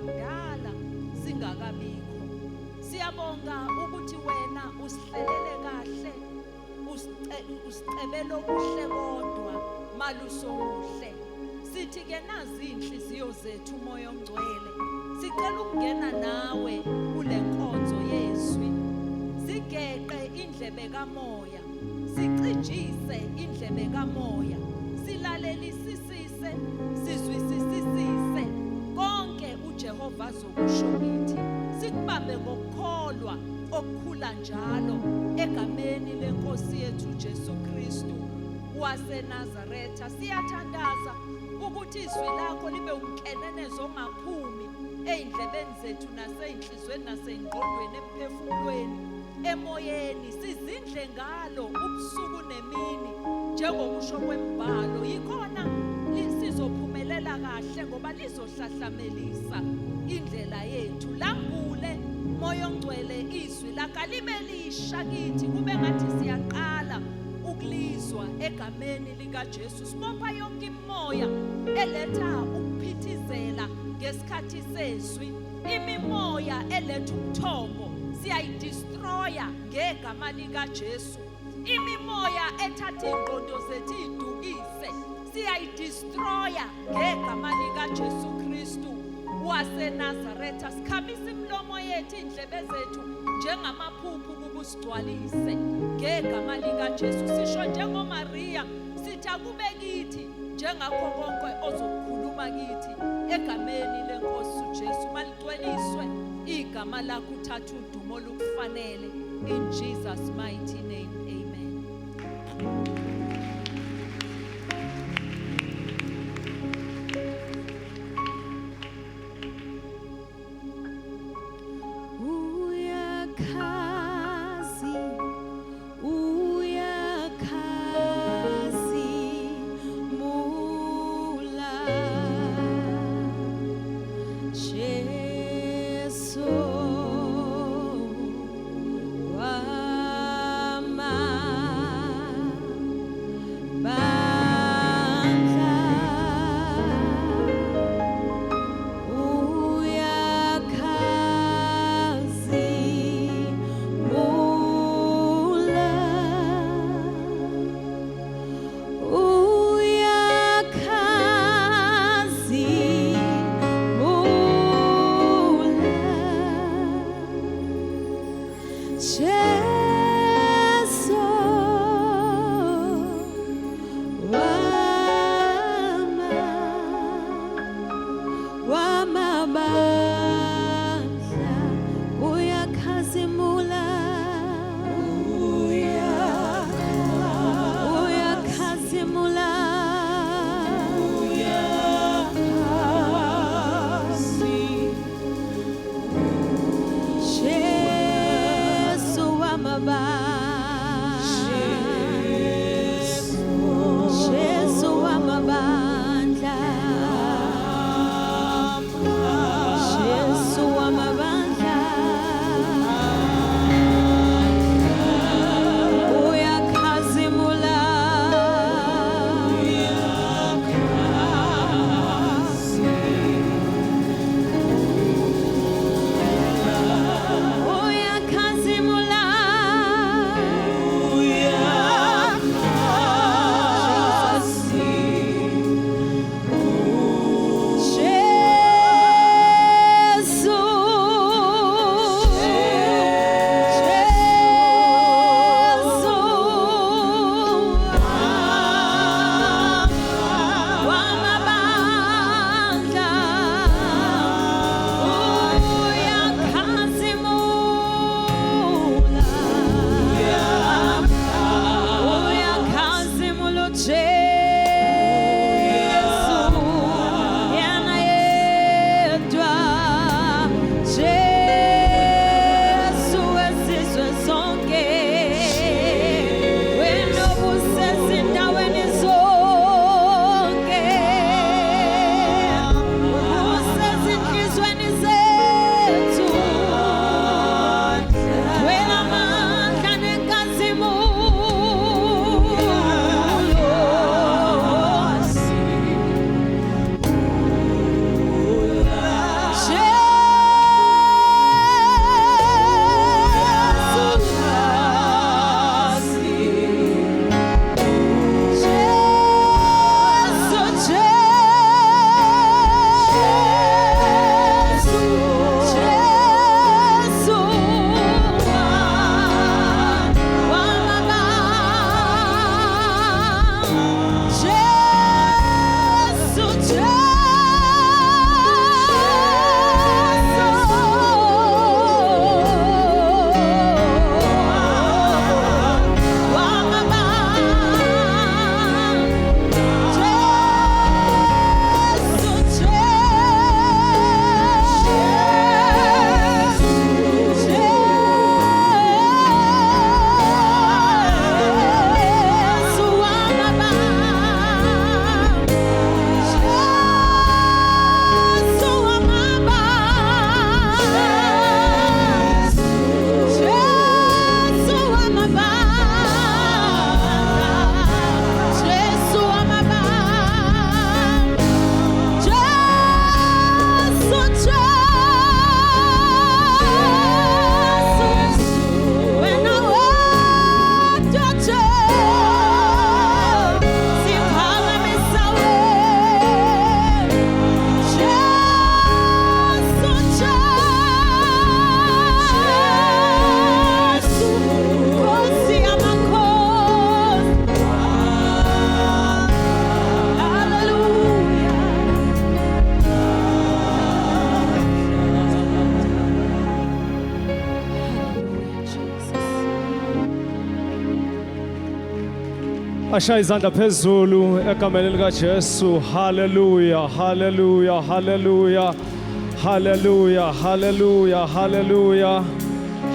kudala singakabikho. Siyabonga ukuthi wena usihlelele kahle, usicebele okuhle kodwa malusomuhle. Sithi ke nazi inhliziyo zethu, Moya oNgcwele, sicela ukungena nawe kule nkonzo yezwi. Sigeqe indlebe kamoya, sicijise indlebe kamoya, silalelisisise, sizwisisise konke uJehova azokusho kithi, sikubambe ngokukholwa okukhula njalo egameni lenkosi yethu Jesu Kristu waseNazaretha. Siyathandaza ukuthi izwi lakho libe umkenenezo ongaphumi ey'ndlebeni zethu nasey'nhliziyweni nasey'ngqondweni, emphefumulweni, emoyeni, sizindle ngalo ubusuku nemini njengokusho kwembhalo. Yikhona sizophumelela kahle ngoba lizohlahlamelisa indlela yethu. Lambule, Moya oNgcwele, izwi lakho alibe lisha kithi, kube ngathi siyaqala ukulizwa egameni likaJesu. Sibopha yonke imimoya eletha ukuphithizela ngesikhathi sezwi, imimoya eletha ubuthongo siyayidestroya ngegama likaJesu. Imimoya ethatha ingqondo zethu idukise siyayidestroya ngegama likaJesu Kristu waseNazaretha. Sikhamisa imilomo yethu, indlebe zethu njengamaphuphu ukuba usigcwalise ngegama likaJesu. Sisho njengoMaria, sithi akube kithi njengakho konke ozokukhuluma kithi egameni lenkosi uJesu. Maligcweliswe igama lakho, uthathe udumo olukufanele, in Jesus mighty name, amen. Uyakhazi, uyakhazimula, Jesu wama bandla. Uyakhazimula, uyakhazimula, Jesu wama wamabandla, uyakhazimula, uyakhazimula, Jesu wamabandla, Jesu wamabandla, Ashaya izandla phezulu egameni likaJesu. Haleluya, haleluya, haleluya. Haleluya, haleluya, haleluya.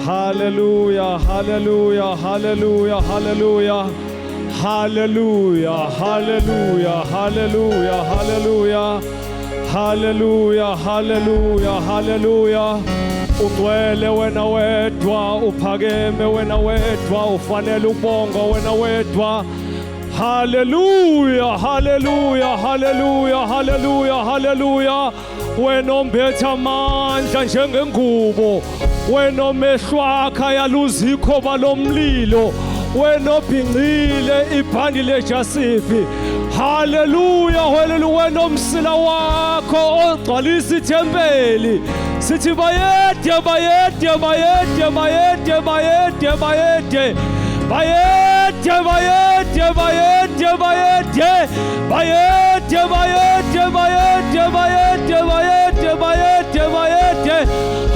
Haleluya, haleluya, haleluya, haleluya. Haleluya, haleluya, haleluya, haleluya. Haleluya, haleluya, haleluya. Ugcwele wena wedwa, uphakeme wena wedwa, ufanele ukubongwa wena wedwa. Haleluya, haleluya, haleluya, haleluya, haleluya. Wena ombethe amandla njengengubo, wena omehlo akho ayaluza ikhoba lomlilo, wena obhincile ibhandi lejasifi. Haleluya, haleluya, wena omsila wakho ogcwalisa ithempeli. Sithi bayede, bayede, bayede, bayede, bayede, bayede. Bayede, bayede, bayede, bayede. Bayede, bayede, bayede, bayede, bayede, bayede, bayede.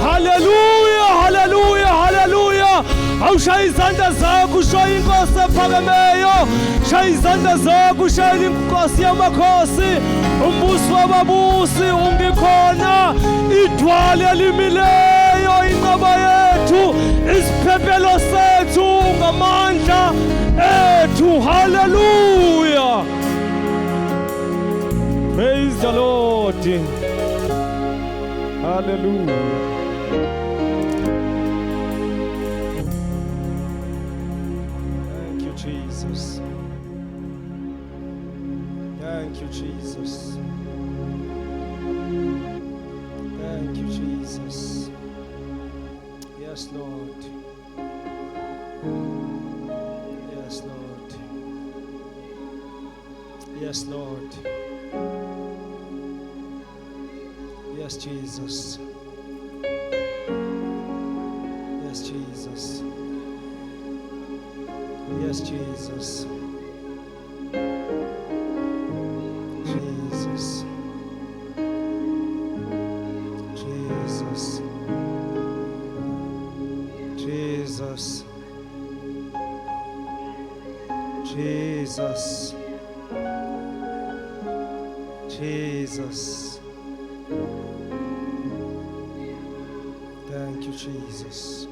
Haleluya, haleluya, haleluya. Awushaye izandla zakho ushaye inkosi ephakemeyo. Shaya izandla zakho ushaye inkosi yamakhosi. Umbusi wababusi ungikhona. Idwale elimileyo inqaba yethu. Isiphephelo sethu ngamandla ethu. Haleluya. Praise the Lord. Hallelujah. Thank you, Jesus. Thank you, Jesus. Thank you, Jesus. Yes, Lord. Yes, Lord. Yes, Lord. Yes, Jesus. Yes, Jesus. Yes, Jesus. Jesus. Jesus. Jesus. Jesus. Jesus. Thank you, Jesus.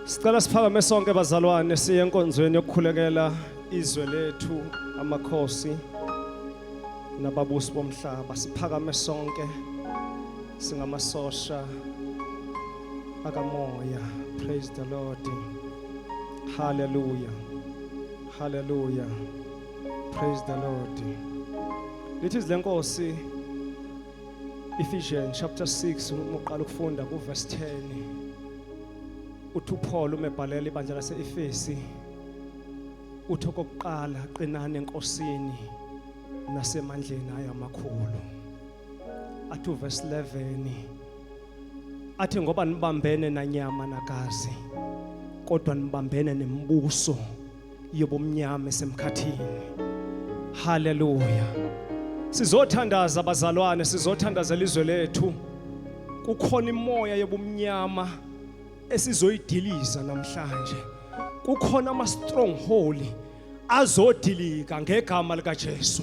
Sicela siphakame sonke bazalwane siye enkonzweni yokukhulekela izwe lethu, amakhosi nababusi bomhlaba. Siphakame sonke singamasosha akamoya. Praise the Lord. Hallelujah. Hallelujah. Praise the Lord. Lithi izwi lenkosi Ephesians chapter 6 uma uqala ukufunda ku verse 10 uthi uPaul umebhalela ibandla lase-Efesi uthi okokuqala qinani enkosini nasemandleni ayo amakhulu. Athi uverse 11 athi ngoba nibambene nanyama nagazi kodwa nibambene nemibuso yobumnyama esemkhathini. Haleluya. Sizothandaza bazalwane, sizothandazela izwe lethu. Kukhona imoya yobumnyama esizoyidiliza namhlanje. Kukhona ama stronghold azodilika ngegama lika Jesu.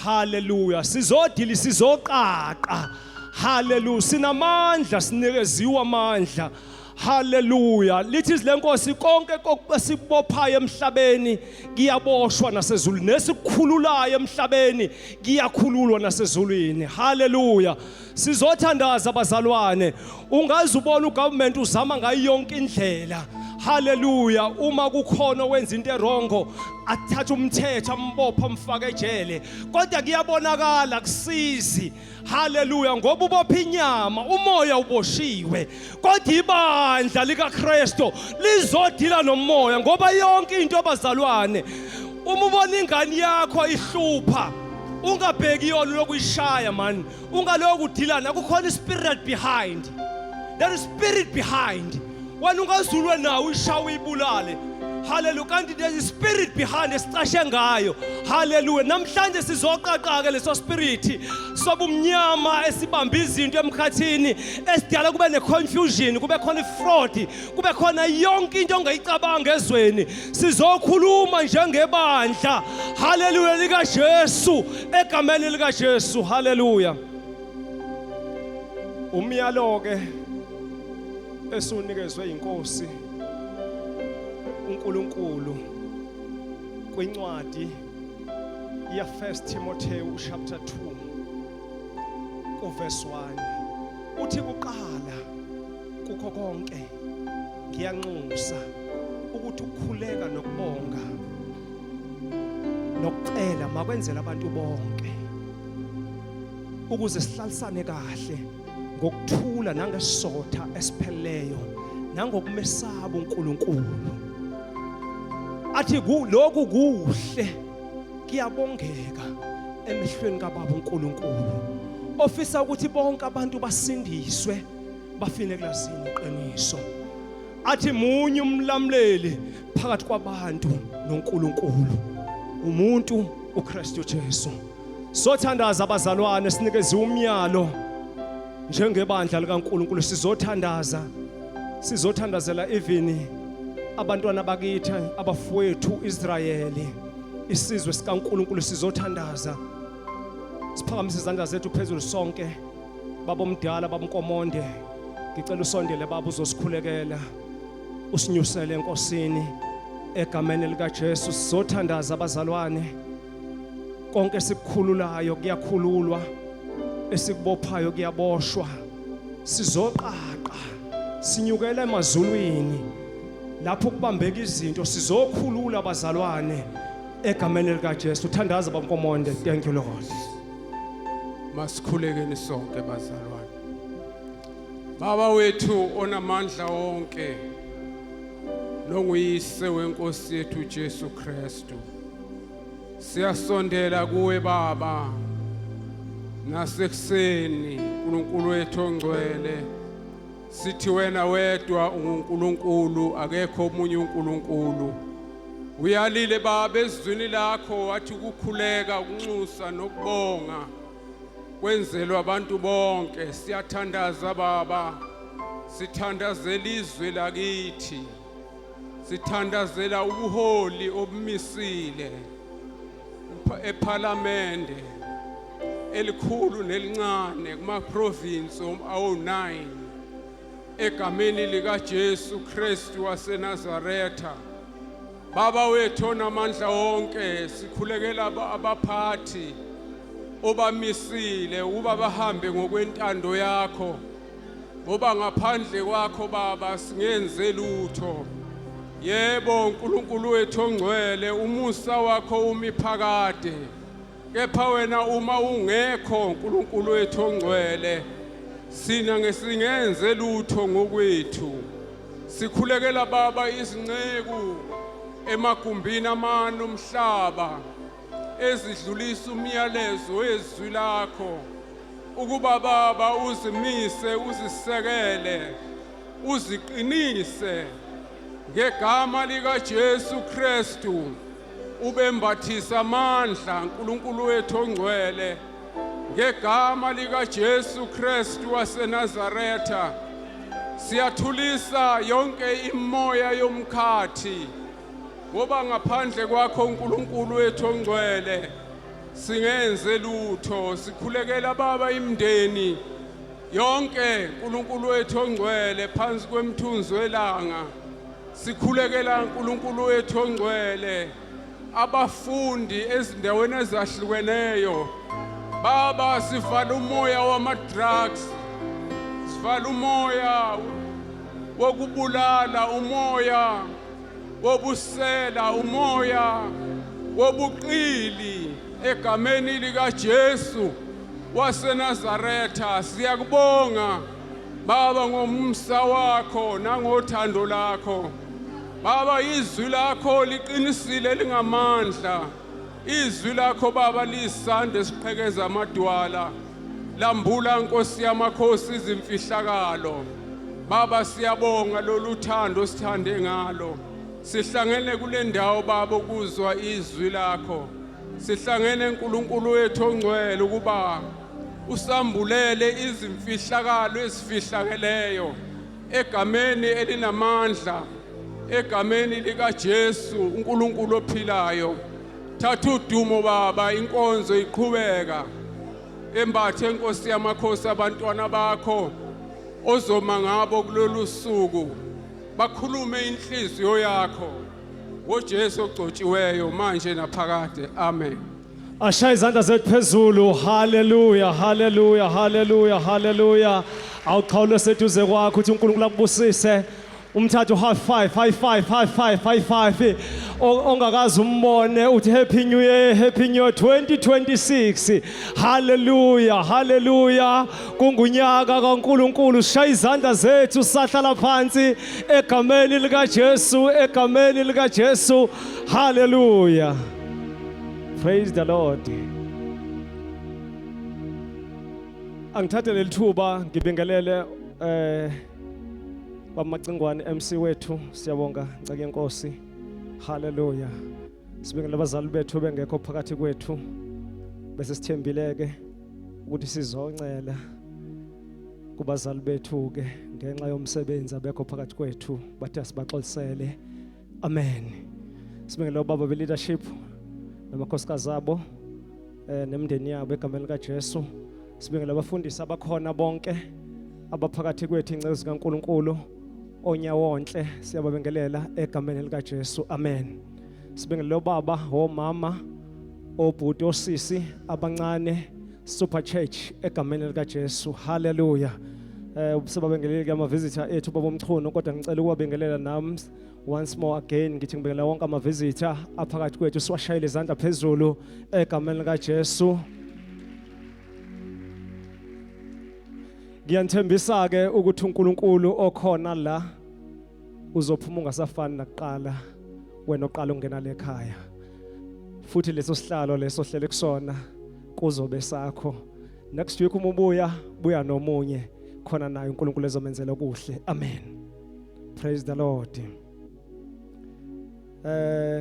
Haleluya. Sizodili sizoqaqa. Haleluya. Sinamandla, sinikeziwe amandla. Haleluya. Lithi izwi lenkosi konke esibophayo emhlabeni kuyaboshwa nasezulwini, nesikhululayo emhlabeni kuyakhululwa nasezulwini. Haleluya. Sizothandaza bazalwane. Ungaze ubone ugovernment uzama ngayo yonke indlela. Haleluya. Uma kukhona owenza into erongo athathe umthetho ambophe amfake ejele, kodwa kuyabonakala kusizi. Haleluya, ngoba ubopha inyama, umoya uboshiwe, kodwa ibandla likaKristu lizodila nomoya, ngoba yonke into abazalwane, uma ubona ingane yakho ihlupha ungabheki yona lokuyishaya man, ungaloku udilana, kukhona ispirit behind. There is spirit behind. Wena ungazulwe nawo uyishaye uyibulale. Hallelujah. Kanti there's a spirit behind esicashe ngayo. Hallelujah. Namhlanje sizoqaqa ke leso spirit sobumnyama esibamba izinto emkhathini, esidala kube ne-confusion, kube khona i-fraud, kube khona yonke into ongayicabanga ezweni. Sizokhuluma njengebandla, haleluya, likaJesu, egameni likaJesu. Haleluya. Umyalo ke esunikezwe inkosi uNkulunkulu kwincwadi ya 1 Timotheo chapter 2 kuverse 1 uthi, kuqala kukho konke ngiyanxusa ukuthi ukukhuleka nokubonga nokucela makwenzele abantu bonke, ukuze sihlalisane kahle ngokuthula nangesotha esipheleleyo nangokumesaba uNkulunkulu. Athi lokhu kuhle, kuyabongeka emehlweni kaBaba uNkulunkulu, ofisa ukuthi bonke abantu basindiswe, bafike kulazini iqiniso. Athi munye umlamuleli phakathi kwabantu noNkulunkulu, umuntu uKristu Jesu. Sothandaza, abazalwane. Sinikeze umyalo njengebandla likaNkulunkulu. Sizothandaza, sizothandazela even abantwana bakithi, abafowethu Israyeli, isizwe sikaNkulunkulu. Sizothandaza, siphakamise izandla zethu phezulu sonke. Baba omdala, bab'Nkomonde, ngicela usondele, baba, uzosikhulekela, usinyusele enkosini egameni likaJesu. Sizothandaza, abazalwane. Konke esikukhululayo kuyakhululwa, esikubophayo kuyaboshwa. Sizoqaqa, sinyukela emazulwini lapho kubambeka izinto. Sizokhulula, abazalwane, egameni likaJesu. Thandaza, bab'Nkomonde. Thank you, Lord. Masikhulekeni sonke, bazalwane. Baba wethu onamandla wonke nonguyise wenkosi yethu Jesu Kristu, siyasondela kuwe, Baba, nasekuseni, uNkulunkulu wethu ongcwele. Sithi wena wedwa unguNkulunkulu, akekho omunye uNkulunkulu. Uyalile, Baba, ezwini lakho, wathi ukukhuleka, ukunxusa nokubonga kwenzelwa abantu bonke. Siyathandaza, Baba, sithandazela izwe lakithi, sithandazela ubuholi obumisile ephalamende elikhulu nelincane, kuma province awu-9, egameni likaJesu Kristu waseNazaretha. Baba wethu onamandla wonke, sikhulekela abaphathi obamisile ukuba bahambe ngokwentando yakho, ngoba ngaphandle kwakho, Baba, singenze lutho. Yebo, uNkulunkulu wethu ongcwele, umusa wakho umi phakade, kepha wena uma ungekho, uNkulunkulu wethu ongcwele, sina ngesingenze lutho ngokwethu. Sikhulekela, Baba, izinceku emagumbini amane omhlaba ezidlulisa umyalezo wezwi lakho, ukuba, Baba, uzimise, uzisekele, uziqinise ngegama likaJesu Kristu, ubembathisa amandla, uNkulunkulu wethu ongcwele, ngegama likaJesu Kristu waseNazaretha. Siyathulisa yonke imoya yomkhathi, ngoba ngaphandle kwakho, uNkulunkulu wethu ongcwele, singenze lutho. Sikhulekela, Baba, imndeni yonke, uNkulunkulu wethu ongcwele, phansi kwemthunzi welanga. Sikhulekela, uNkulunkulu wethu ongcwele, abafundi ezindaweni ezahlukeneyo. Baba, sivala umoya wama-drugs, sivala umoya wokubulala, umoya wobusela, umoya wobuqili, egameni likaJesu waseNazaretha. Siyakubonga, Baba, ngomsa wakho nangothando lakho. Baba, izwi lakho liqinisile, lingamandla. Izwi lakho, Baba, lisande siqhekeza amadwala, lambula, Nkosi yamakhosi, izimfihlakalo. Baba, siyabonga lolu thando sithande ngalo. Sihlangene kule ndawo Baba ukuzwa izwi lakho. Sihlangene uNkulunkulu wethu ongcwele ukuba usambulele izimfihlakalo ezifihlakeleyo egameni elinamandla egameni likaJesu uNkulunkulu ophilayo. Thatha udumo Baba, inkonzo iqhubeka. Embathe Nkosi yamakhosi abantwana bakho ozoma ngabo kulolu suku bakhulume inhliziyo yakho ngoJesu ogcotshiweyo manje naphakade. Amen. Ashaya izandla zethu phezulu. Haleluya, haleluya, haleluya, haleluya. Awuxhawule seduze kwakho uthi uNkulunkulu akubusise. Umthathe high five, high five, high five, high five. Ongakaze umbone uthi happy new year, happy new year 2026. Haleluya, haleluya. Kungunyaka kaNkulunkulu. Shaya izandla zethu sahlala phansi egameni lika Jesu, egameni lika Jesu. Haleluya. Praise the Lord. Angithathe leli thuba ngibingelele Bamacingwane MC wethu, siyabonga nceke yenkosi. Haleluya. Sibingelele abazali bethu bengekho phakathi kwethu. Bese sithembileke ukuthi sizoncela kubazali bethu ke ngenxa yomsebenzi abekho phakathi kwethu, bathe asibaxolisele. Amen. Sibingelele obaba be leadership namakhosikazi abo nemindeni yabo egameni lika Jesu. Sibingelele abafundisi abakhona bonke abaphakathi kwethu, inceku zikaNkuluNkulu onyawonhle, siyababingelela egameni lika Jesu. Amen. Sibingelele obaba, omama, obhuti, osisi abancane, Super Church egameni lika Jesu. Hallelujah. Sebabingelele ke ama visitor ethu baba Mchunu, kodwa ngicela ukubabingelela nami once more again. Ngithi ngibingelela wonke ama visitor aphakathi kwethu, siwashayele izandla phezulu egameni lika Jesu. Ngiyanithembisa ke ukuthi uNkulunkulu okhona la uzophuma ungasafani nakuqala wena oqala ungena lekhaya, futhi leso sihlalo leso hlele kusona kuzobe sakho. Next week uma ubuya, buya nomunye khona naye uNkulunkulu ezomenzela okuhle. Amen. Praise the Lord.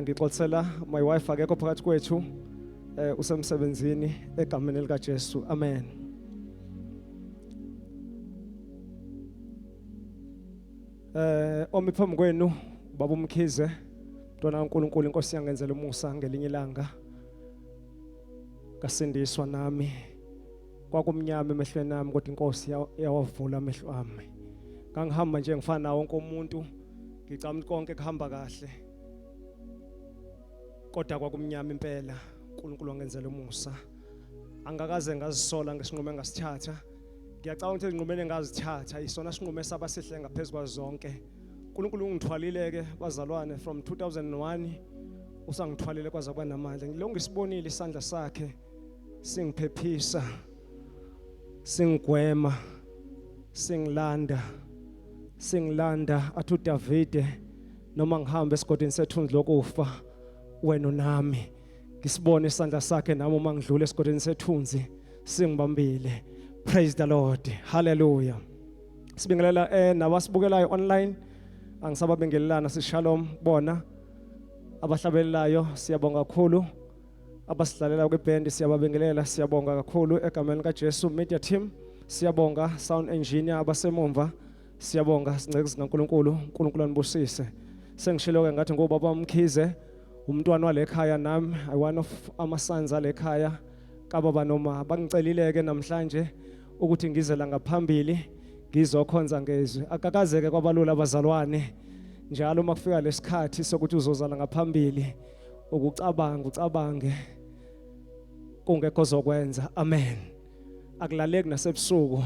Ngixolisela my wife akekho phakathi kwethu, usemsebenzini egameni lika Jesu. Amen. Omi phambi kwenu baba uMkhize, mntwana kaNkuluNkulu, inkosi yangenzela umusa ngelinye ilanga kasindiswa nami. Kwakumnyama emehlweni ami, kodwa inkosi yawavula amehlo ami. Ngangihamba nje ngifana nawo wonke umuntu, ngicama ukuthi konke kuhamba kahle, kodwa kwakumnyama impela. uNkulunkulu wangenzela umusa, angakaze ngazisola ngesinqumo engasithatha. Ngiyacabanga ukuthi izinqumo engazithatha isona sinqumo esaba sihle ngaphezulu kwazo zonke. uNkulunkulu ungithwalile ke bazalwane from 2001, usangithwalile kwaze kwaba namandla. Ngilonke ngisibonile isandla sakhe singiphephisa, singigwema, singilanda, singilanda. Athi uDavide, noma ngihamba esigodini sethunzi lokufa, wena unami. Ngisibone isandla sakhe nami uma ngidlula esigodini sethunzi singibambile. Praise the Lord. Hallelujah. Sibingelela nabasibukelayo online, angisababingelelana, sishalom bona abahlabelelayo, siyabonga kakhulu. Abasidlalela kwibhendi siyababingelela, siyabonga kakhulu egameni likaJesu. Media team siyabonga, sound engineer abasemumva siyabonga, sinceke zikaNkuluNkulu, uNkulunkulu anibusise. Sengishilo ke ngathi ngobaba Mkhize, umntwana walekhaya nami, I one of ama sons alekhaya kababa noma. Bangicelile ke namhlanje ukuthi ngize la ngaphambili ngizokhonza ngezwi. Akakazeke kwabalula abazalwane, njalo uma kufika lesikhathi sokuthi uzozala ngaphambili, ukucabanga ucabange kungekho zokwenza. Amen. Akulaleki nasebusuku,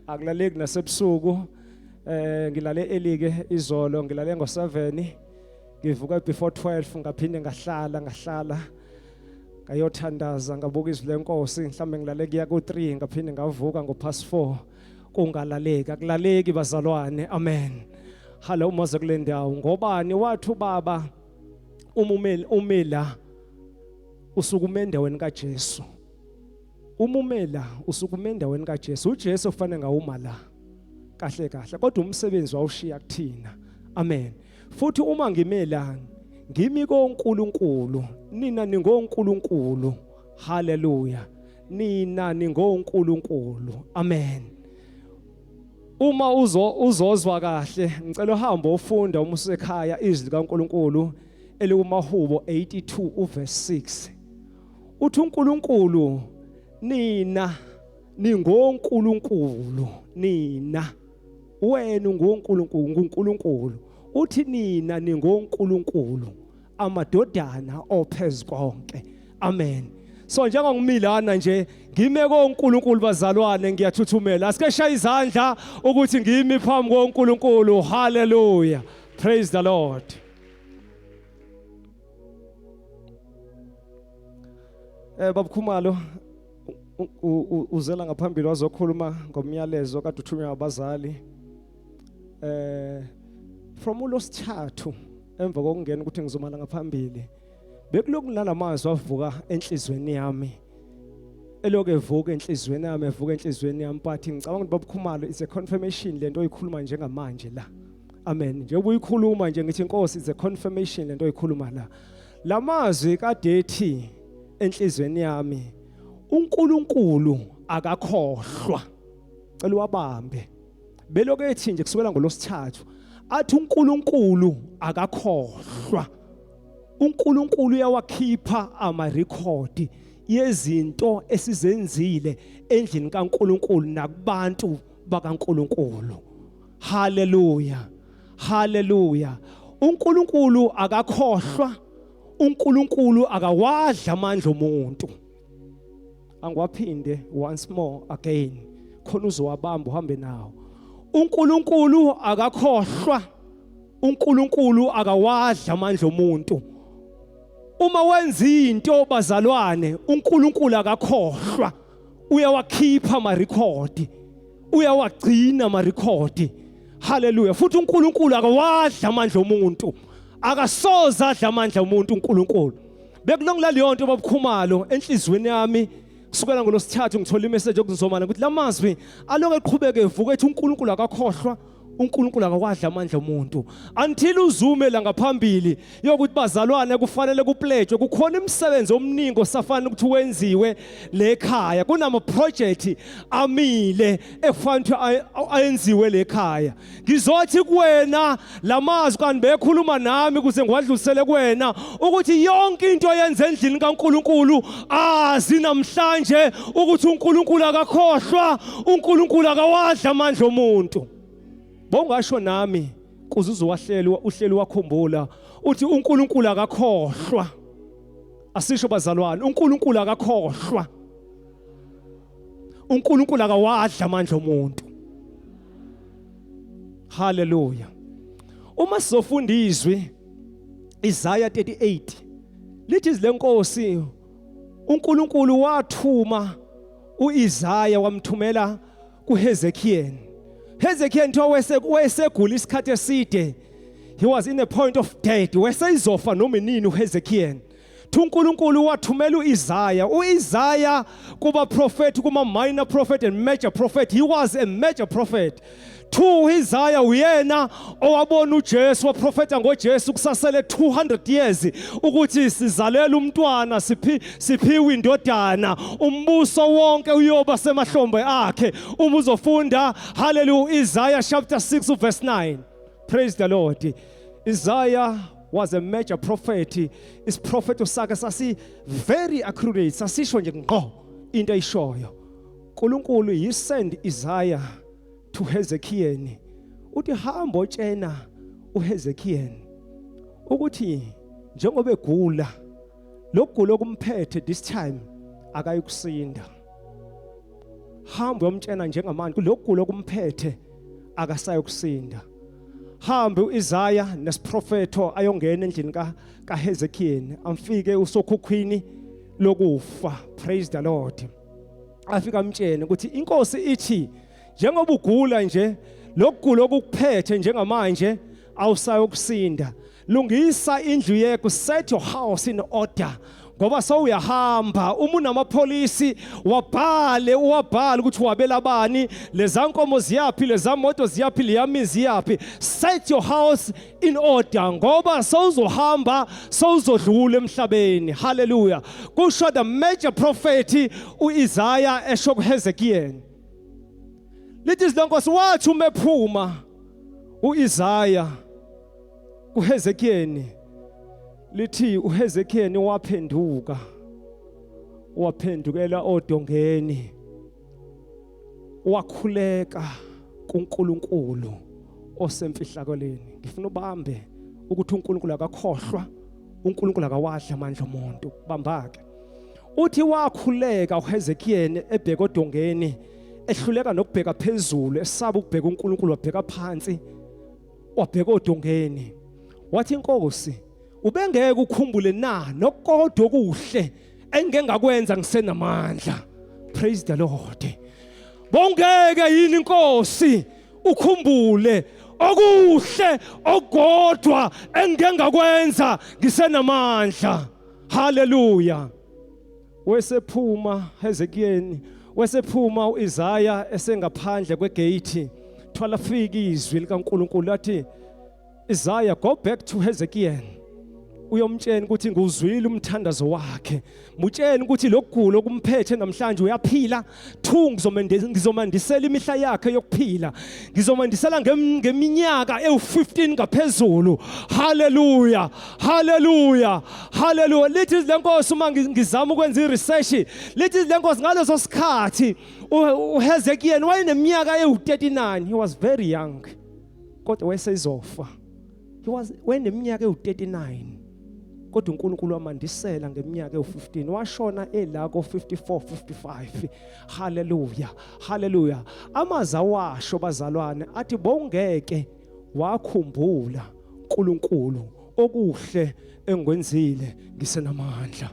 akulaleki nasebusuku. Ngilale elike izolo, ngilale ngo7, ngivuka before 12, ngaphinde ngahlala, ngahlala ngayothandaza, ngabuka izwi lenkosi, mhlambe ngilale kuya ku3, ngaphinde ngavuka ngo past 4. Kungalaleki, akulaleki bazalwane. Amen. Halo umoze kule ndawo ngobani wathi ubaba uma umela usukume endaweni kaJesu, uma umela usukume endaweni kaJesu, uJesu ufanele ngawuma la kahle kahle, kodwa umsebenzi wawushiya kuthina. Amen. Futhi uma ngime la ngimi koNkulunkulu, nina ningoNkulunkulu. Haleluya. Nina ningoNkulunkulu. Amen. Uma uzo uzozwa kahle, ngicela uhambe ufunda uma usekhaya izwi likaNkulunkulu elikumahubo 82 uverse 6. Uthi uNkulunkulu nina ningoNkulunkulu nina wena unguNkulunkulu nguNkulunkulu uthi nina ningoNkulunkulu amadodana ophezulu konke amen so njengoba ngimilana nje ngime koNkulunkulu bazalwane ngiyathuthumela asike shaya izandla ukuthi ngimi phambi koNkulunkulu haleluya praise the lord Eh babukhumalo uzela ngaphambili wazokhuluma ngomyalezo kade uthunywa abazali eh from ulosithathu emva kokungena ukuthi ngizomala ngaphambili bekuloku nalamazwi avuka enhlizweni yami eloku evuka enhlizweni yami evuka enhlizweni yami but ngicabanga ukuthi babukhumalo is a confirmation lento oyikhuluma njengamanje la amen njengoba uyikhuluma nje ngithi inkosi is a confirmation lento oyikhuluma la lamazwi kade ethi enhlizweni yami uNkulunkulu akakhohlwa cela wabambe beloku ethi nje kusukela ngolosithathu athi uNkulunkulu akakhohlwa uNkulunkulu uyawakhipha amarekhodi yezinto esizenzile endlini kaNkulunkulu nakubantu bakaNkulunkulu haleluya haleluya uNkulunkulu akakhohlwa uNkulunkulu akawadla amandla omuntu angiwaphinde once more again khona uzowabamba uhambe nawo uNkulunkulu akakhohlwa uNkulunkulu akawadla amandla omuntu uma wenza into bazalwane uNkulunkulu akakhohlwa uyawakhipha ama record uyawagcina ama record haleluya futhi uNkulunkulu akawadla amandla omuntu akasoze adla amandla omuntu uNkulunkulu bekulongila leyo nto babukhumalo enhlizweni yami kusukela ngolosithathu ngithola imessage yokuzomana ukuthi lamazwi aloke eqhubeke evuka ethi uNkulunkulu akakhohlwa uNkulunkulu akakwadla amandla omuntu until uzume la ngaphambili yokuthi bazalwane kufanele kupledge kukhona imisebenzi omningi osafana ukuthi wenziwe lekhaya kunama project amile ekufanele ayenziwe lekhaya ngizothi kuwena lamazwi kanti bekhuluma nami kuze ngiwadlulisele kuwena ukuthi yonke into oyenza endlini kaNkuluNkulu azi namhlanje ukuthi uNkulunkulu akakhohlwa uNkulunkulu akawadla amandla omuntu bongasho nami kuze uzowahleli uhleli wakhumbula uthi uNkulunkulu akakhohlwa asisho bazalwane uNkulunkulu akakhohlwa uNkulunkulu akawadla amandla omuntu haleluya uma sizofunda izwi Isaiah 38 lithi lenkosi uNkulunkulu wathuma uIsaya wamthumela kuHezekiel Hezekiel kuthiwa wesegula isikhathi eside he was in a point of death weseyizofa noma inini uHezekiel uNkulunkulu wathumela uIsaya uIsaya kuba prophet kuma minor prophet and major prophet he was a major prophet Two Isaiah uyena owabona uJesu waprofeta ngoJesu kusasele 200 years ukuthi sizalela umntwana siphi siphiwe indodana umbuso wonke uyoba semahlombe akhe uma uzofunda hallelujah Isaiah chapter 6 verse 9 praise the Lord Isaiah was a major prophet isiprofeto sakhe sasi very accurate sasisho nje ngqo into ayishoyo uNkulunkulu he send Isaiah to Hezekiel uthi hamba otshena uHezekiel ukuthi njengoba egula lokugula okumphethe this time akayikusinda hamba uyomtshena njengamanje kulokugula okumphethe akasayokusinda hambe uIsaya nesiprofetho ayongena endlini ka kaHezekiel amfike usokhukhwini lokufa praise the Lord afika amtshene ukuthi inkosi ithi njengoba ugula nje lokugula okukuphethe njengamanje awusayokusinda lungisa indlu yakho set your house in order. Ngoba sewuyahamba, uma unamapholisi wabhale, uwabhale ukuthi wabela bani, leza nkomo ziyaphi, leza moto ziyaphi, leyamizi iyaphi. Set your house in order ngoba sewuzohamba, sewuzodlula emhlabeni. Hallelujah. Kusho the major prophet uIsaiah esho kuHezekiel. Lithi izwi lenkosi, wathi uma ephuma uIsaiah kuHezekiel, lithi uHezekiel waphenduka, waphendukela odongeni, wakhuleka kuNkulunkulu osemfihlakalweni. Ngifuna ubambe ukuthi uNkulunkulu akakhohlwa, uNkulunkulu akawadla amandla omuntu. Bamba-ke. Uthi wakhuleka uHezekiel ebheka odongeni, ehluleka nokubheka phezulu, esaba ukubheka uNkulunkulu, wabheka phansi, wabheka odongeni, wathi, "Inkosi, ubengeke ukhumbule na nokodwa okuhle engike ngakwenza ngisenamandla?" Praise the Lord. Bongeke yini, Inkosi, ukhumbule okuhle okukodwa engike ngakwenza ngisenamandla? Haleluya. Wesephuma Hezekiel, wesephuma uIsaya esengaphandle kwegate, thwala fika izwi likaNkulunkulu lathi, "Isaiah, go back to Hezekiel, uyomtshela ukuthi nguzwile umthandazo wakhe. Mutshela ukuthi lokugula okumphethe namhlanje uyaphila. Two, ngizomandisela imihla yakhe yokuphila, ngizomandisela ngeminyaka ewu15 ngaphezulu." Haleluya, haleluya, haleluya. Lithi izwi lenkosi, uma ngizama ukwenza iresearch, lithi izwi lenkosi ngaleso sikhathi uHezekiel wayeneminyaka ewu39. He was very young, kodwa wayesezofa. He was wayeneminyaka ewu39, kodwa uNkulunkulu wamandisela ngeminyaka ewu15, washona ela ko 54 55. Haleluya, haleluya. Amazwi awasho, bazalwane, athi, "Bongeke wakhumbula uNkulunkulu okuhle engikwenzile ngisenamandla?"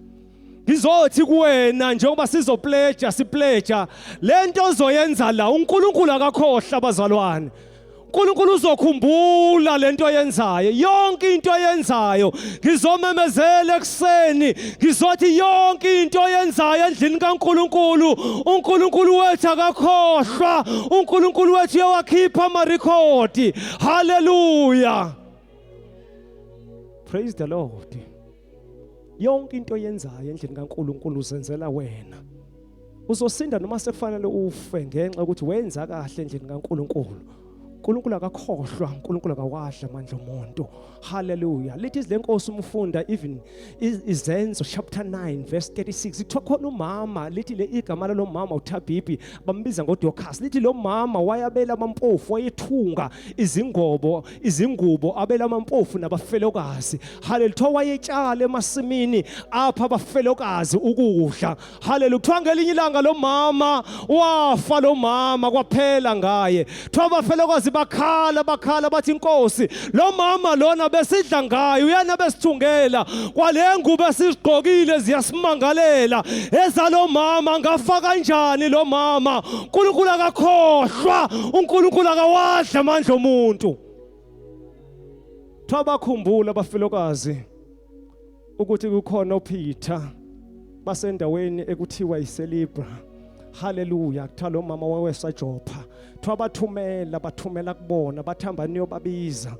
Ngizothi kuwena, njengoba sizopledge, sipledge lento ozoyenza la, uNkulunkulu akakhohlwa, abazalwane. uNkulunkulu uzokhumbula lento oyenzayo, yonke into oyenzayo. Ngizomemezela ekuseni, ngizothi yonke into oyenzayo endlini kaNkulunkulu, uNkulunkulu wethu akakhohlwa, uNkulunkulu wethu uyawakhipha amarekhodi. Haleluya, praise the Lord. Yonke into oyenzayo endlini kaNkulunkulu uzenzela wena. Uzosinda noma sekufanele ufe ngenxa yokuthi wenza kahle endlini kaNkulunkulu. uNkulunkulu akakhohlwa, uNkulunkulu akawadla amandla omuntu. Haleluya. Lithi izwi lenkosi, umfunda even Izenzo chapter 9 verse 36, kuthiwa khona umama, lithi le igama lalo mama uThabibhi, bambiza ngoDorcas. Lithi lo mama wayabela amampofu, wayethunga izingobo, izingubo, abela amampofu nabafelokazi. Haleluya. Kuthiwa wayetshala emasimini apha abafelokazi ukudla. Haleluya. Kuthiwa ngelinye ilanga lo mama wafa, lo mama kwaphela ngaye. Kuthiwa abafelokazi bakhala, bakhala, bathi, "Inkosi, lo mama lona besidla ngayo, uyena besithungela kwale ngubo esizigqokile, ziyasimangalela ezalo mama, ngafa kanjani lo mama?" uNkulunkulu akakhohlwa, uNkulunkulu akawadla amandla omuntu. Kuthiwa bakhumbula abafelokazi ukuthi kukhona oPeter basendaweni ekuthiwa iSelibra. Haleluya. Kuthiwa lo mama wawesaJopha, kuthiwa bathumela, bathumela kubona, bathamba niyobabiza.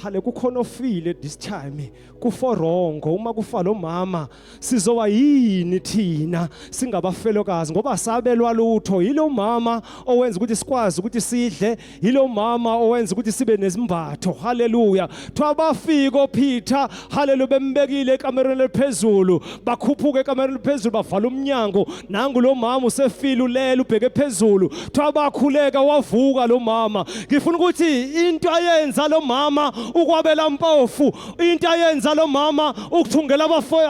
Hale, kukhona ofile this time, kuforongo. Uma kufa lo mama, sizoba yini thina singabafelokazi? Ngoba sabelwa lutho yilo mama owenza ukuthi sikwazi ukuthi sidle, yilo mama owenza ukuthi sibe nezimbatho. Haleluya. Kuthiwa bafika oPeter, haleluya, bembekile ekamereni eliphezulu. Bakhuphuka ekamereni eliphezulu, bavala umnyango. Nangu lo mama usefile, ulele, ubheke phezulu. Kuthiwa bakhuleka, wavuka lo mama. Ngifuna ukuthi into ayenza lo mama ukwabela mpofu, into ayenza lo mama ukuthungela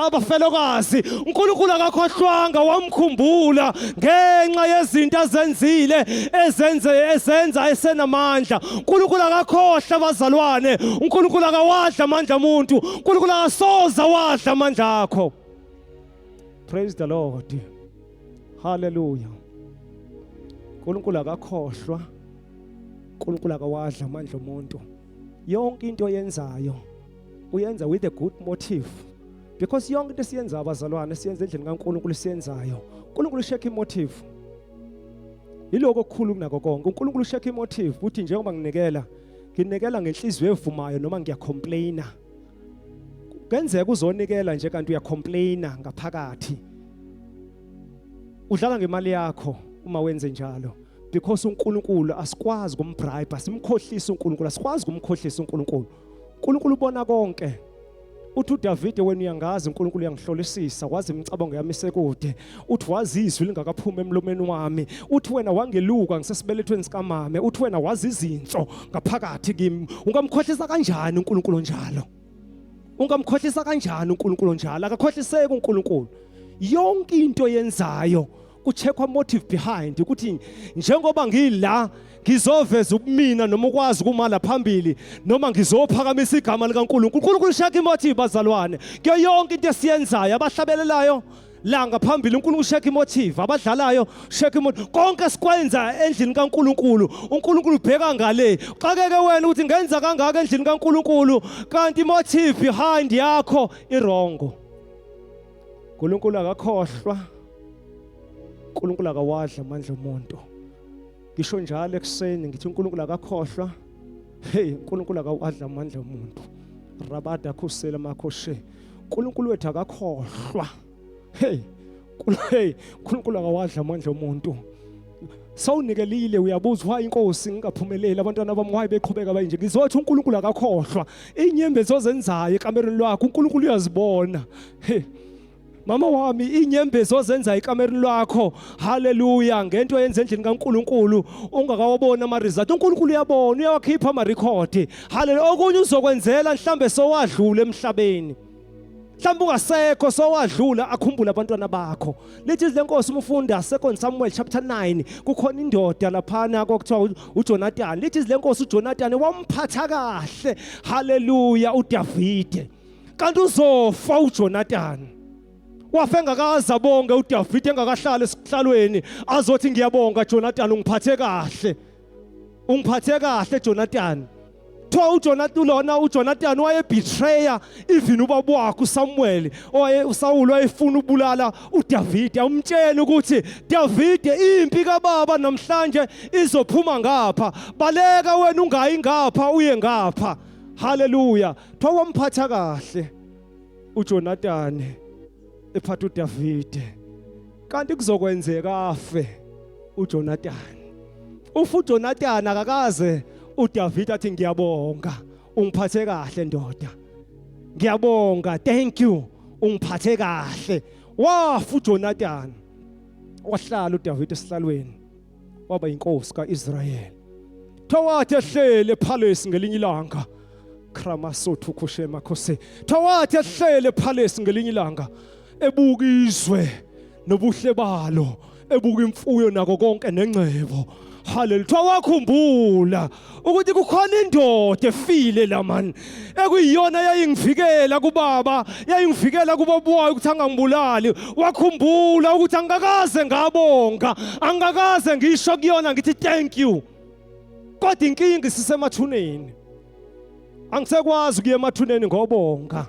abafelokazi, uNkulunkulu akakhohlwanga, wamkhumbula ngenxa yezinto azenzile, ezenze, ezenza esenamandla. uNkulunkulu akakhohlwa, abazalwane. uNkulunkulu akawadla amandla omuntu. uNkulunkulu akasoza wadla amandla akho. Praise the Lord. Hallelujah. uNkulunkulu akakhohlwa, uNkulunkulu akawadla amandla omuntu. Yonke into oyenzayo uyenza with a good motive. Because yonke into esiyenzayo abazalwane siyenza endlini kaNkulunkulu siyenzayo. uNkulunkulu check imotive. Yiloko okukhulu kunako konke. uNkulunkulu check imotive ukuthi njengoba nginikela nginikela ngenhliziyo evumayo noma ngiyacomplaina. Kenzeka uzonikela nje kanti uyacomplaina ngaphakathi. Udlala ngemali yakho uma wenze njalo. Because uNkulunkulu asikwazi kumbribe, simkhohlisa uNkulunkulu, asikwazi kumkhohlisa uNkulunkulu. uNkulunkulu ubona konke. Uthi uDavide wena uyangazi uNkulunkulu uyangihlolisisa wazi imicabango yami sekude uthi wazi izwi lingakaphumi emlomeni wami uthi wena wangeluka ngisesibelethweni sikamame uthi wena wazi izinso ngaphakathi kimi ungamkhohlisa kanjani uNkulunkulu onjalo ungamkhohlisa kanjani uNkulunkulu onjalo akakhohliseki uNkulunkulu yonke into yenzayo kucheckwa motive behind ukuthi njengoba ngila ngizoveza ubumina noma ukwazi ukuma phambili noma ngizophakamisa igama likaNkulunkulu uNkulunkulu shaka imotive bazalwane kuyo yonke into esiyenzayo abahlabelelayo la ngaphambili uNkulunkulu shaka imotive abadlalayo shaka imotive konke sikwenza endlini kaNkulunkulu uNkulunkulu ubheka ngale xakeke wena ukuthi ngenza kangaka endlini kaNkulunkulu kanti imotive behind yakho irongo uNkulunkulu akakhohlwa uNkulunkulu akawadla amandla omuntu ngisho njalo ekuseni ngithi uNkulunkulu akakhohlwa hey uNkulunkulu akawadla amandla omuntu rabada khusela makhoshe uNkulunkulu wethu akakhohlwa hey hey uNkulunkulu akawadla amandla omuntu sawunikelile uyabuza why inkosi ngingaphumeleli abantwana bami why beqhubeka bayinje ngizothi uNkulunkulu akakhohlwa inyembezi ozenzayo ekamereni lwakho uNkulunkulu uyazibona hey Mama wami inyembezi ozenza ekamereni lwakho haleluya ngento oyenza endlini kaNkuluNkulu ungakawabona ama result uNkulunkulu uyabona uyawakhipha ama record haleluya okunye uzokwenzela mhlambe sowadlula emhlabeni mhlawumbe ungasekho sowadlula akhumbule abantwana bakho lithi izwi lenkosi uma ufunda 2 Samuel chapter 9 kukhona indoda laphana kwakuthiwa uJonathan lithi izwi lenkosi uJonathan wamphatha kahle haleluya uDavide kanti uzofa uJonathan wafa engakaze abonge uDavide engakahlali esihlalweni azothi ngiyabonga Jonathan ungiphathe kahle ungiphathe kahle Jonathan Kuthiwa uJonathan lona uJonathan wayebetraya even ubaba wakhe uSamuel owaye uSawulu wayefuna ukubulala uDavide amtshela ukuthi Davide impi kababa namhlanje izophuma ngapha baleka wena ungayi ngapha uye ngapha haleluya Kuthiwa wamphatha kahle uJonathan ephatha uDavide kanti kuzokwenzeka afe uJonathan ufa uJonathan akakaze uDavide athi ngiyabonga ungiphathe kahle ndoda ngiyabonga thank you ungiphathe kahle wafa uJonathan wahlala uDavide esihlalweni waba inkosi kaIsrayeli Thawathi ehlele epalace ngelinye ilanga Kramasothu Khushema Khose Thawathi ehlele epalace ngelinye ilanga ebuka izwe nobuhle balo ebuka imfuyo nako konke nengcebo Haleluya Thawakhumbula ukuthi kukhona indoda efile la man ekuyiyona yayingivikela kubaba yayingivikela kubaba wayo ukuthi angangibulali wakhumbula ukuthi angikakaze ngabonga angikakaze ngisho kuyona ngithi thank you kodwa inkinga isisemathuneni angisekwazi ukuya emathuneni ngobonga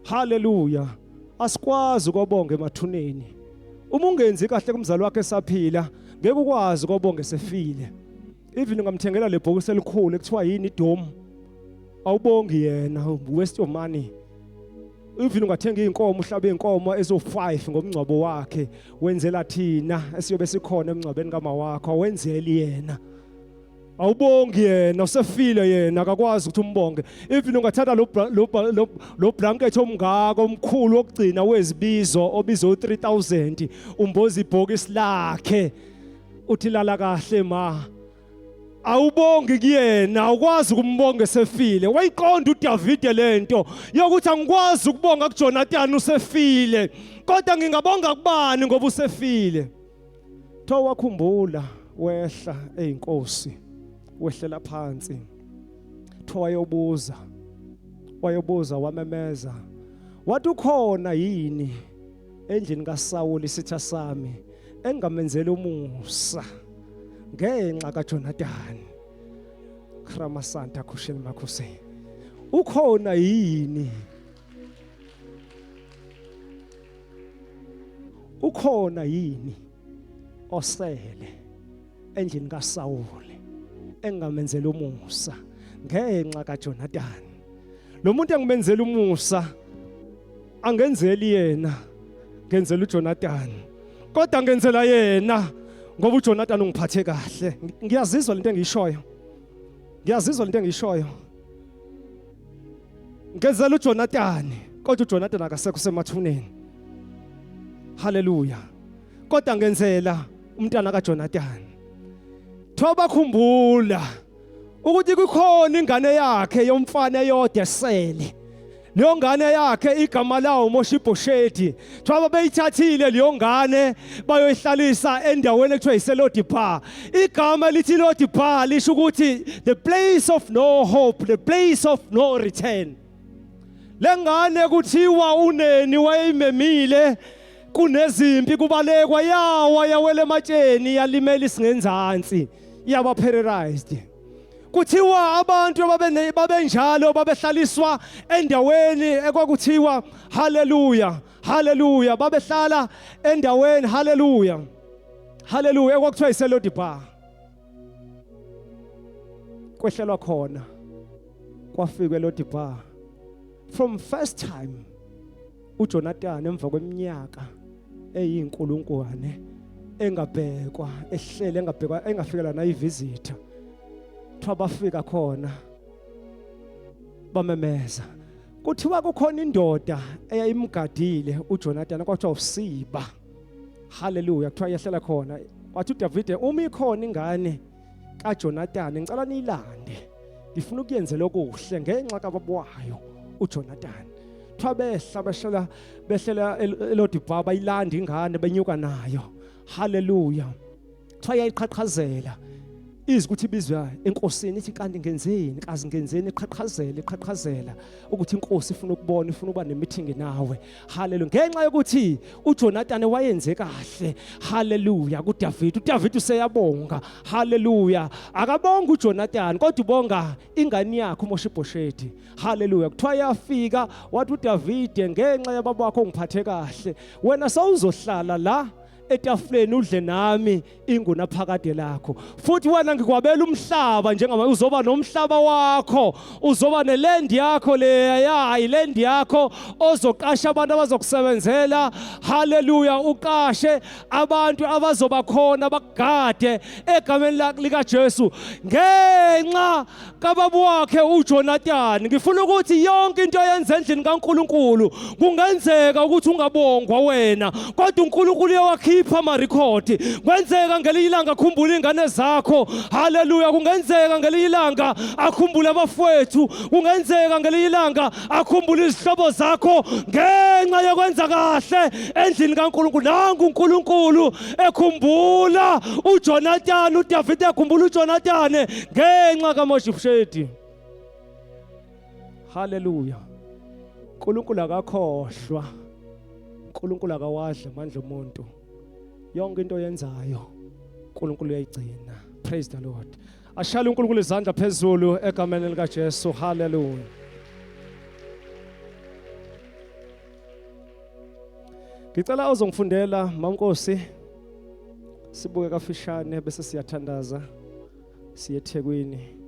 Haleluya. Asikwazi ukobonga emathuneni. Uma ungenzi kahle kumzali wakhe esaphila, ngeke ukwazi ukobonga esefile. Even ungamthengela le bhokisi elikhulu ekuthiwa yini idom. Awubongi yena, waste your money. Even ungathenga izinkomo uhlabe izinkomo ezo5 ngomngcwabo wakhe, wenzela thina esiyobe sikhona emngcwabeni kama wakho, awenzeli yena. Awubongi yena usefile yena akakwazi ukuthi umbonge even ungathatha lo lo lo blanket omngaka omkhulu wokugcina wezibizo obizo 3000 umboza ibhokisi lakhe uthi lala kahle ma awubongi kuyena awukwazi ukumbonga esefile wayiqonda uDavide lento yokuthi angikwazi ukubonga kuJonathan usefile kodwa ngingabonga kubani ngoba usefile Kuthiwa wakhumbula wehla eyinkosi wehlela phansi. Kuthiwa wayobuza wayobuza wamemeza wathi ukhona yini endlini kaSawuli isitha sami engamenzela umusa ngenxa kaJonathan Kramasanta Khushel Makhose ukhona yini Ukhona yini osele endlini kaSawule engamenzela umusa ngenxa kaJonathan? Lo muntu engimenzela umusa angenzeli yena, ngenzela uJonathan. Kodwa ngenzela yena ngoba uJonathan ungiphathe kahle. Ngiyazizwa lento engiyishoyo. Ngiyazizwa lento engiyishoyo. Ngenzela uJonathan, kodwa uJonathan akasekho semathuneni. Haleluya. Kodwa ngenzela umntana kaJonathan. Thoba khumbula ukuthi kukhona ingane yakhe yomfana eyodwa esele. Leyo ngane yakhe igama lawo Moshibhosheti. Kuthiwa beyithathile leyo ngane bayoyihlalisa endaweni ekuthiwa iseLodibar. Igama lithi Lodibar lisho ukuthi the place of no hope, the place of no return. Lengane kuthiwa uneni wayeyimemile kunezimpi kubalekwa yawa yawela ematsheni yalimela isingenzansi yaba paralyzed. Kuthiwa abantu babenjalo babehlaliswa endaweni ekwakuthiwa haleluya haleluya babehlala endaweni haleluya haleluya ekwakuthiwa iselodibar kwehlelwa khona kwafikwe elodibar from first time uJonathan emva kweminyaka eyinkulungwane engabhekwa ehlele engabhekwa engafikelwa nayivisitha kuthiwa bafika khona bamemeza kuthiwa kukhona indoda eyayimgadile uJonathan kwathiwa uSiba haleluya kuthiwa yehlela khona wathi uDavide uma ikhona ingane kaJonathan ngicela niyilande ngifuna ukuyenzela okuhle ngenxa kababa wayo uJonathan kuthiwa behla behlela behlela elodibha bayilanda ingane benyuka nayo haleluya kuthiwa yayiqhaqhazela izwi ukuthi ibizwa enkosini ithi kanti ngenzeni kazi ngenzeni iqhaqhazela iqhaqhazela ukuthi inkosi ifuna ukubona ifuna ukuba nemeeting nawe haleluya ngenxa yokuthi uJonathan wayenze kahle haleluya kuDavid uDavid useyabonga haleluya akabonga uJonathan kodwa ubonga ingane yakhe uMoshibhosheti haleluya kuthiwa yafika wathi uDavide ngenxa yababa wakho ngiphathe kahle wena sawuzohlala la etafuleni udle nami ingunaphakade lakho futhi wena ngikwabela umhlaba njengoba uzoba nomhlaba wakho uzoba neland yakho leya iland yakho ozoqasha abantu abazokusebenzela haleluya uqashe abantu abazoba khona bakugade egameni likaJesu ngenxa kababa wakhe uJonathan ngifuna ukuthi yonke into oyenza endlini kaNkuluNkulu kungenzeka ukuthi ungabongwa wena kodwa uNkulunkulu uyawakhipha amarekhodi kwenzeka ngelinye ilanga akhumbule ingane zakho haleluya kungenzeka ngelinye ilanga akhumbule abafowethu kungenzeka ngelinye ilanga akhumbule izihlobo zakho ngenxa yokwenza kahle endlini kaNkulunkulu nangu uNkulunkulu ekhumbula uJonathan uDavide ekhumbula uJonathan ngenxa kaMoshifusheti haleluya uNkulunkulu akakhohlwa uNkulunkulu akawadla amandla omuntu yonke into oyenzayo uNkulunkulu uyayigcina praise the Lord ashale uNkulunkulu izandla phezulu egameni lika Jesu haleluya Ngicela ozongifundela mamnkosi sibuke kafishane bese siyathandaza siye eThekwini.